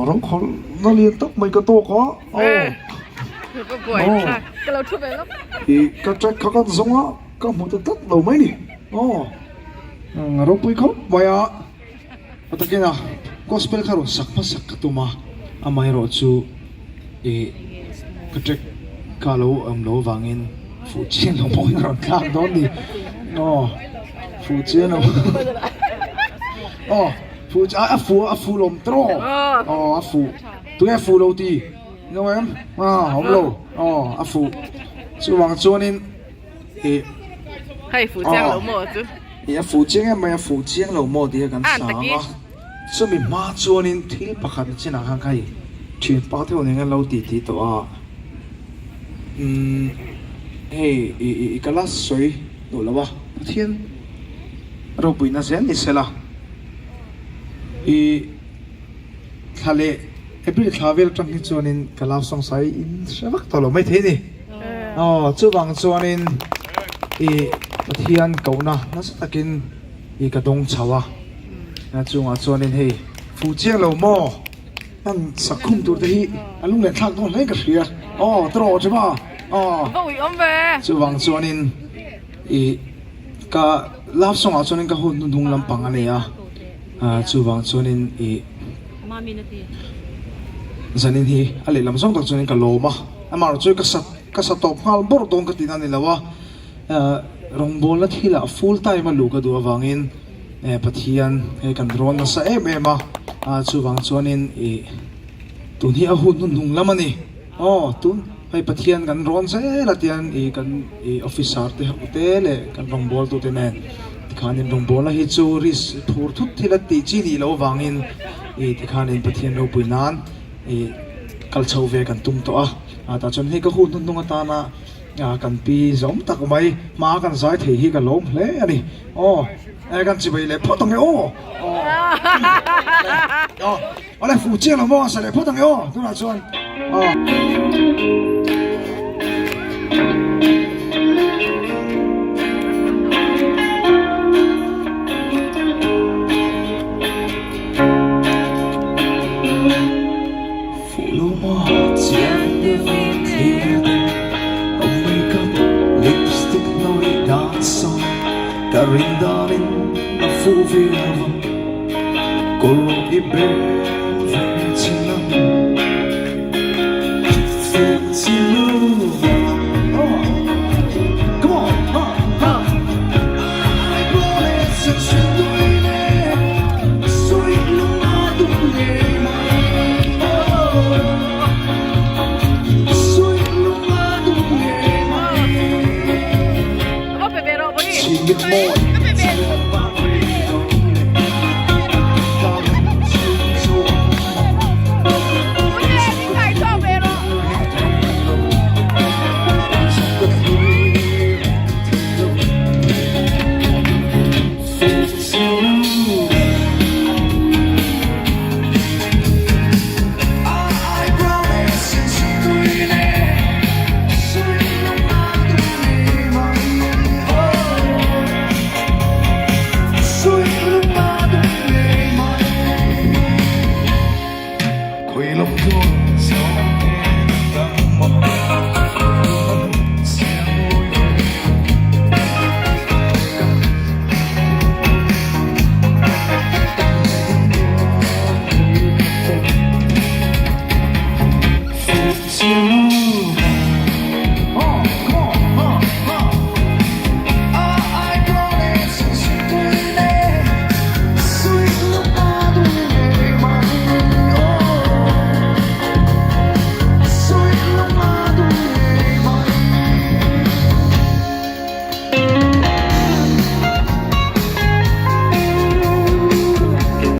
Rawngkhawlh na lian tak mai ka tawk a, aw ih ka track kha kan zawng a ka hmu ta tlat lo mai ni aw ropui khawp mai a a takin a gospel kha rawn sak hmasak ka tum a amaherawh chu ih ka track kha a lo awm loh avangin fuh chian lo pawhin a rawn thlak dawn ni aw fuh chian lo aw. Fu chu a fu a fu lawm tawh aw a fu tunge fu lo ti ni awm em a awm lo aw a fu chuvang chuanin ih hei fu chiang lo maw chu ih a fu chiang em mai a fu chiang lo maw tih hi kan sa ang a chumi hma chuanin thil pakhat na chinah khan hei thian pa theuh nen hian lo ti ti tawh a umm hei ih ih ka la sawi duh lo a Pathian ropuina zel ni sela. I thla leh April thla vel atang hi chuanin ka love song sai in hre vak tawh lo maithei a ni. Aw chuvang chuanin i Pathian kohna nasa takin i ka dawng chho a, chungah chuanin hei fu chiang lo maw hman sakhum tur te hi a lung leh thlak dawn hle ka hria. Aw tawh tha ma aw chuvang chuanin i. Ka love song ah chuanin ka hun hnuhnung lampang a nei a, chuvang chuanin ih zanin hi a lehlam zawng tak chuanin ka lawm a, amaherawh chu ka sa ka sa tawp nghal bawrh dawn ka tihna a ni lo a, rawngbawlna thilah full time a luh ka duh avangin Pathian hei kan rawn nasa em em a, chuvang chuanin ih tun hi a hun hnuhnung lam a ni. Aw, tun hei Pathian kan rawn zel a tiang ih kan ih officer te ho te leh kan rawngbâwl tute nen tikhanin rawngbâwlna hi chu risk phur thut thil a tih chi nih loh avangin ih tikhanin Pathian ropui nan ih kal chho ve kan tum tawh a, ah tah chuan hei ka hun hnuhnung atana ah kan pi zawm tak mai hma kan zai thei hi ka lawm hle a ni. Aw, kan chibai leh phawt ang e aw, aw, aw. Awle fu chiang lo maw a sa leh phawt ang e aw tunah chuan aw. Fu lo maw chiang deuhin thlir teh a makeup lipstick hnawih dan sawn ka rin danin a fu viau a. Kawr i beng ve chin ang Fuh chi lu Oh Come on ha ha Ai bole sân xuyên đuôi lê Suy lung a tung nghề mai Oh Suy lung a tung nghề mai Chỉ biết môi